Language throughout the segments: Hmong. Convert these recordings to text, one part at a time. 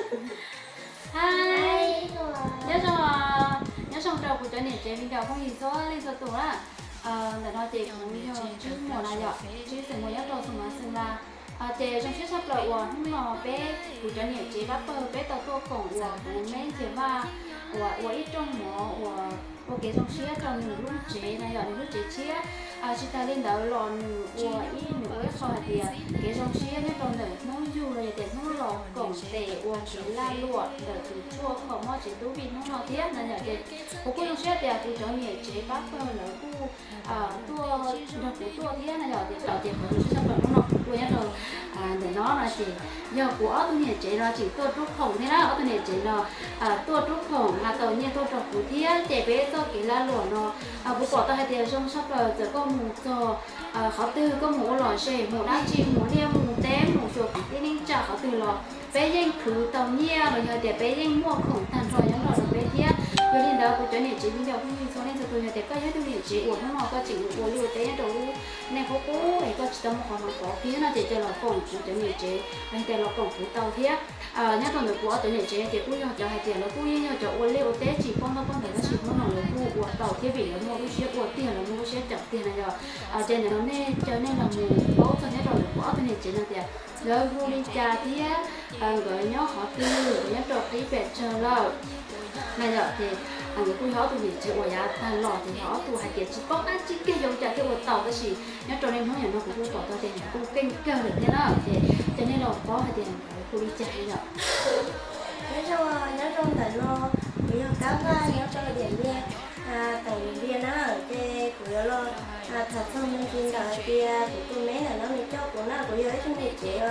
Hi, nyob zoo, nyob zoo rau kuv cov niam tsev viv ncaus phooj ywg txhua leej txhua tus na. Ntawm no ces kuv yog Tswb Muas na yom, Tswb Xeem Muas nyob rau Xoo Mav Xeem Las. Ces zoo siab tshaj plaws uas hnub no peb kuv cov niam tsev pab pawg peb tau tuaj koom uas kuv Meb Ntxhias Vaj uas ua ib rooj mov uas ua kev zoo siab rau nws lub tsev na yom, nws lub tsev tshiab. Tsis tas li ntawd los nws ua ib, nws ua ib qho hais tias kev zoo siab nyob rau ntawm hnub yug los yog tias hnub los koom tes ua kev lag luam ntawm tus tshuaj kho mob tsev tub vij hnub no thiab na yom. Ces kuv kuj zoo siab tias kuv cov niam tsev pab pawg lawv kuj tuaj nrog kuv tuaj thiab na yom. Ces tau ces kuv zoo siab tshaj plaws hnub no kuv tuaj nyob rau ntawm no no ces yog kuv ob tug niam tsev no tseem tuaj rub khoom thiab na, ob tug niam tsev no tuaj rub khoom mas tau nyiaj tuaj rau kuv thiab ces peb txoj kev lag luam no kuv pom tau hais tias zoo tshaj plaws txawm koj mus txog qhov twg, koj mus ua lom zem, mus dab tsi, mus liaj mus teb, mus xyuas kwv tij neej tsa qhov twg los peb yeej khwv tau nyiaj los yog tias peb yeej muaj khoom tag nrho nyob nrog rau peb thiab. Yog li ntawd kuv cov niam tsev viv ncaus phooj ywg txhua leej txhua tus, yog tias koj yog ib tug niam tsev uas hnub no koj tseem ua liaj ua teb nyob rau lub neej qub qub es koj tsis tau muaj qhov hmoov kov thiab no ces cia los koom kuv cov niam tsev, los tias los koom kuv tau thiab. Nyob rau ntawm kuv ob cov niam tsev ces kuj yog cov hais tias lawv kuj yeej yog cov ua liaj ua teb tsis paub ntaub paub ntawv tab sis hnub no lawv kuj ua tau thiab vim lawv muaj lub siab ua tiag, lawv muaj lub siab cawm tiag na yom. Ces ntawm no nej caw nej los mus paub txog nyob rau ntawm kuv ob tug niam tsev no tias lawv hu li cas thiab nkawd nyob qhov twg, nkawd nyob rau qib pes tsawg lawm na yom. Ces nkawd kuj yog ob tug niam tsev uas yav tag los ces yog ob tug hais tias tsis paub dab tsi kiag yuav ua cas thiaj ua tau tab sis nyob rau niaj hnub nim no kuv kuj pom tau tias nkawd kuj keej kawg lawm thiab na. Ces caw nej los paub hais tias nkawd hu li cas na yom. Nyob zoo, nyob zoo ntawm no kuv yog Kab Vaj nyob rau Diam Liaj, teem Diam Liaj na. Ces kuv yuav los tham txog me ntsis ntawm hais tias kuv tus me ntawm no nws coj kuv na, kuv yog ib tug niam tsev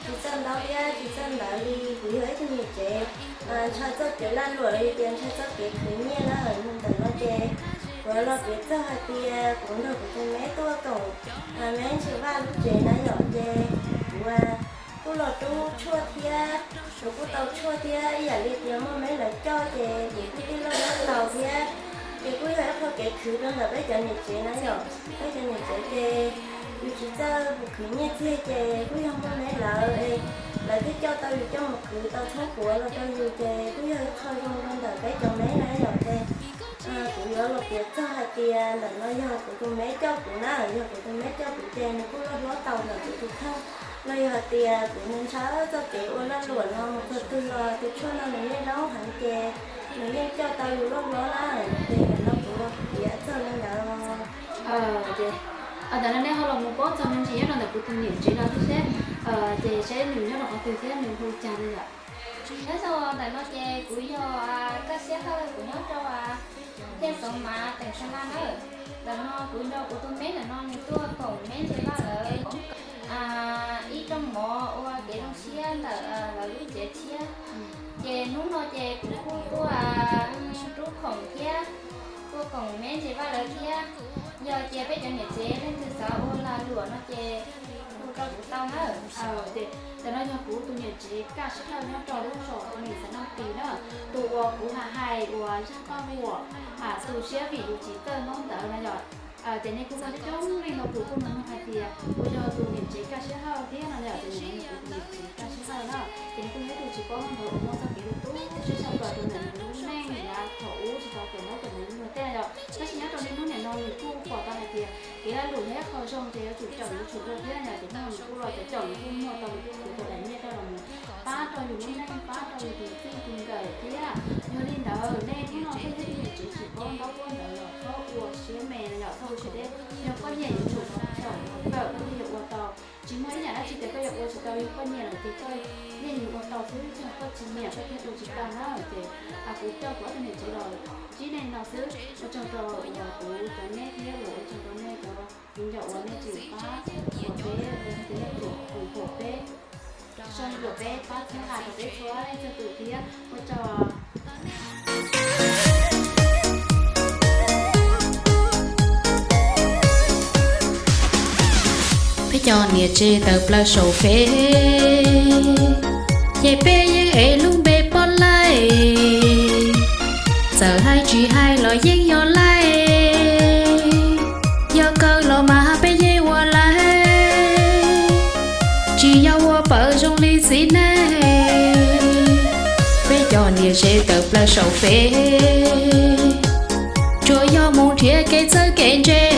tsis txawj ntaub thiab tsis txawj ntawv li, kuv yog ib tug niam tsev ntshaw txoj kev lag luam los yog tias ntshaw txoj kev khwv nyiaj na. Ntawm no ces kuv yuav los piav txog hais tias kuv nrog kuv tus me tuaj koom me ntsis vaj lub tsev na yom. Ces kuv kuj los rub tshuaj thiab, kuv kuj tau tshuaj thiab ib yam li tias muaj me lawv coj ces kuv kuj tij loj loj tau thiab. Ces kuj yog ib qho kev khwv rau ntawm peb cov niam tsev na yom. Peb cov niam tsev ces yus tsis txawj mus khwv nyiaj txiag ces kuj yog muaj me lawv, lawv thiaj coj tau yus coj mus khwv tau txhoob puav los rau yus ces kuj yog ib qho zoo rau ntawm peb cov me na yom. Ces kuv yuav los piav txog hais tias ntawm no yog kuv tus me coj kuv na, yog kuv tus me coj kuv ces nws kuj loj hlob tau ntawm kuv tus kheej. Los yog hais tias kuv ntshaw txoj kev ua lag luam no mus txog twg los tus tshuaj no nws yeej zoo heev ces nws yeej coj tau yus loj hlob na. Ces ntawm no kuv los piav txog li ntawd. Ces ntawm no nej ho los mus paub txog me ntsis nyob rau ntawm kuv tus niam tsev no thiab seb, ces seb nws nyob rau qhov twg thiab nws hu li cas no yom. Nyob zoo, ntawm no ces kuv yog Kaj Siab Hawj, kuv nyob rau Thiaj Xoov Mav, teem Xa Laj na. Ntawm no kuv nrog kuv tus me ntawm no nws tuaj koom me ntsis vaj lawv ib rooj mov ua kev zoo siab ntawm lawv lub tsev tshiab. Ces hnub no ces kuv kuj tuaj rub khoom thiab, tuaj koom me ntsis vaj lawv thiab. Yog tias peb cov niam tsev leej twg xav ua lag luam no ces hu rau kuv tau na. Ces ntawm no yog kuv tus niam tsev Kaj Siab Hawj nyob rau lub zos Meem Xav Naj Tis na, tus uas kuv hais hais uas zaj paj huam tu siab vim yus tsis txawj ntaub ntawv na yom. Ces nej kuj muaj coob coob leej ntau tus kuj nug hais tias puas yog tus niam tsev Kaj Siab Hawj thiab no yom. Ces ntawm no yog kuv tus niam tsev Kaj Siab Hawj na, ces nws kuj yog ib tug tsis paub ntaub ntawv uas muaj txoj kev tu siab tshaj plaws rau ntawm nws lub neej yav thaum ub tsis tau tawm ntaub tawm ntawv li luag tej na yom. Tab sis nyob rau niaj hnub nim no nws kuj pom tau hais tias kev lag luam yog ib qho zoo ces yuav tsum caum yuav tsum ua thiab na yom. Ces hnub no nws kuj los caum caum nws kuj muaj tau nws kuj khwv tau daim nyiaj coj los mus pab rau yus lub neej, pab rau yus tus txij tus nkawm thiab. Yog li ntawd nej hnub no koj yog ib tug niam tsev tsis paub ntaub paub ntawv los txhob ua siab me na yom, txhob ua siab deb. Yog koj nyiam yuav tsum caum kawm koj thiaj yuav ua tau. Tsis muaj ib yam dab tsi tias koj yuav ua tsis tau, yog koj nyiam lawm ces koj yeej yuav ua tau xwb, yog koj tsis nyiam koj thiaj ua tsis tau na. Ces kuv coj kuv ob tug niam tsev los ntsib nej no xwb, ua tsaug rau uas kuv cov neb thiab ua tsaug rau nej cov viv ncaus uas nej tseem pab uas peb ua tias nej tseem ủng hộ peb, share rau peb, pab txhawb nqa rau peb txhua leej txhua tus thiab ua tsaug. Peb cov niam tsev tawm plaws saum fej, ces peb yeej ev lub npe Pov Laij. Txawm hais tsis hais los yeej yog laij, yog kawg los mas peb yeej ua laij, tsis yog ua pawg zoo li txiv neej. Niam ze tawm plaws saum peb, tsuas yog mus nrhiav kev txawj kev ntse.